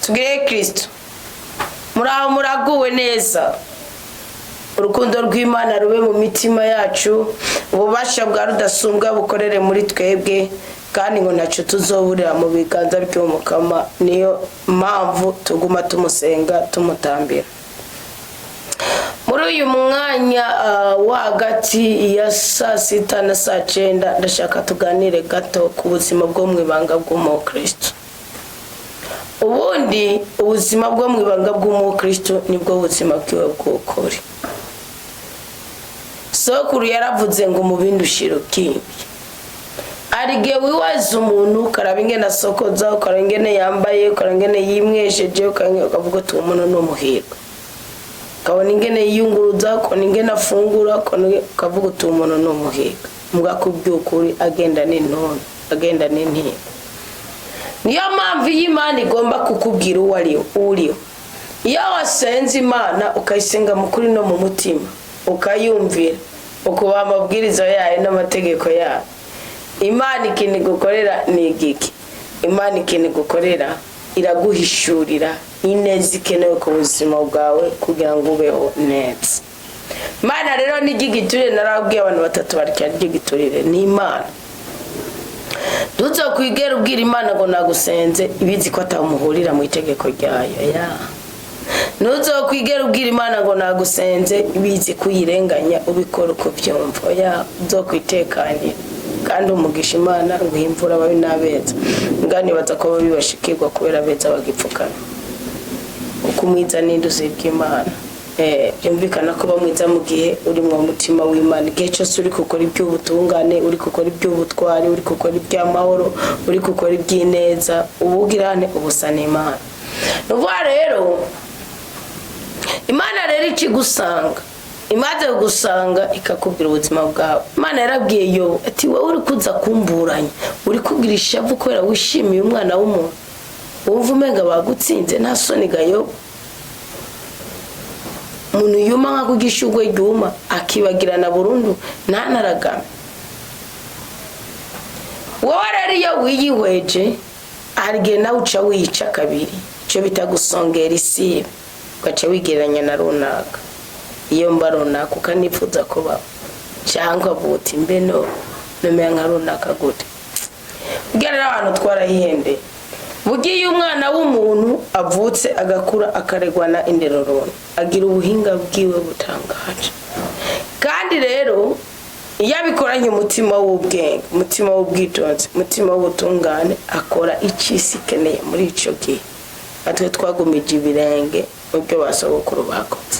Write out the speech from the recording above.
Tugire Kristo. Muraho, muraguwe neza. Urukundo rw'Imana rube mu mitima yacu, ububasha bwa Rudasumbwa bukorere muri twebwe, kandi ngo ntacyo tuzoburira mu biganza by'Umukama. Niyo mpamvu tuguma tumusenga, tumutambira. Muri uyu mwanya wo hagati ya saa 6 na saa 9, ndashaka tuganire gato ku buzima bwo mu ibanga bw'umukristo. Ubundi ubuzima bwo mu ibanga bw'umukristo nibwo buzima bwiwe bw'ukuri. Sokuru yaravuze ngo mu bindi ushira ukimbi. Hari igihe wiwaza umuntu, ukaraba ingene asokoza, ukaraba ingene yambaye, ukaraba ingene yimwesheje, ukavuga uti: "Uwo muntu ni umuhirwe." Ukabona ingene yiyunguruza, ukabona ingene afungura, ukavuga uti: "Uwo muntu ni umuhirwe." Mbwa ku by'ukuri agenda n'intuntu, agenda n'intimba. Niyo mpamvu iyo Imana igomba kukubwira uwo ari uriwe, iyo wasenze Imana, ukayisenga mu kuri no mu mutima, ukayumvira, ukubaha amabwiriza yayo n'amategeko yayo, Imana ikintu igukorera ni igiki? Imana ikintu igukorera, iraguhishurira ineza ikenewe ku buzima bwawe kugira ngo ubeho neza. Imana rero ni igiturire. Narabwiye abantu batatu barya igiturire ni Imana. Ntuzokwigera ubwira Imana ngo nagusenze, ibizi ko atamuhurira mu itegeko ryayo. Ya, ntuzokwigera ubwira Imana ngo nagusenze, ibizi ko uyirenganya, ubikora uko byumva. Ya, uzokwitekanira kandi umugisha Imana ngo ihe imvura ababi n'abeza. Nganibaza ko babi bashikirwa kubera abeza bagipfukana, kuko umwiza n'indi uzibwa Imana. Byumvikana ko bamwiza mu gihe uri mu mutima w'Imana, igihe cyose uri gukora iby'ubutungane, uri gukora iby'ubutwari, uri gukora iby'amahoro, uri gukora iby'ineza, ubugirane ubusa n'Imana. Ni ukuvuga rero, Imana rero ikigusanga, imaze kugusanga ikakubwira ubuzima bwawe. Imana yarabwiye Yobu ati: "Wowe uri kuza kumburanya, uri kugira ishavu kubera wishimiye umwana w'umuntu, wumva umenga bagutsinze. Nta soni ga Yobu?" Umuntu yuma nka kugishugwe ryuma, akibagirana burundu, ntanaragame. Wowe rero iyo wiyihweje, hari igihe nawe uca wiyica kabiri, icyo bita gusongera isibe, ugaca wigereranya na runaka. Iyo mba runaka, ukanifuza kubaho, cyangwa uti: "Mbe no nomera nka runaka gute?" Burya rero abantu twarahihendeye. Burya iyo umwana w'umuntu avutse, agakura, akaregwa na indero runtu, agira ubuhinga bwiwe butangaje. Kandi rero iyo abikoranye umutima w'ubwenge, umutima w'ubwitonzi, umutima w'ubutungane, akora icyo isi ikeneye muri icyo gihe. Natwe twagumije ibirenge mu byo ba sogokuru bakoze.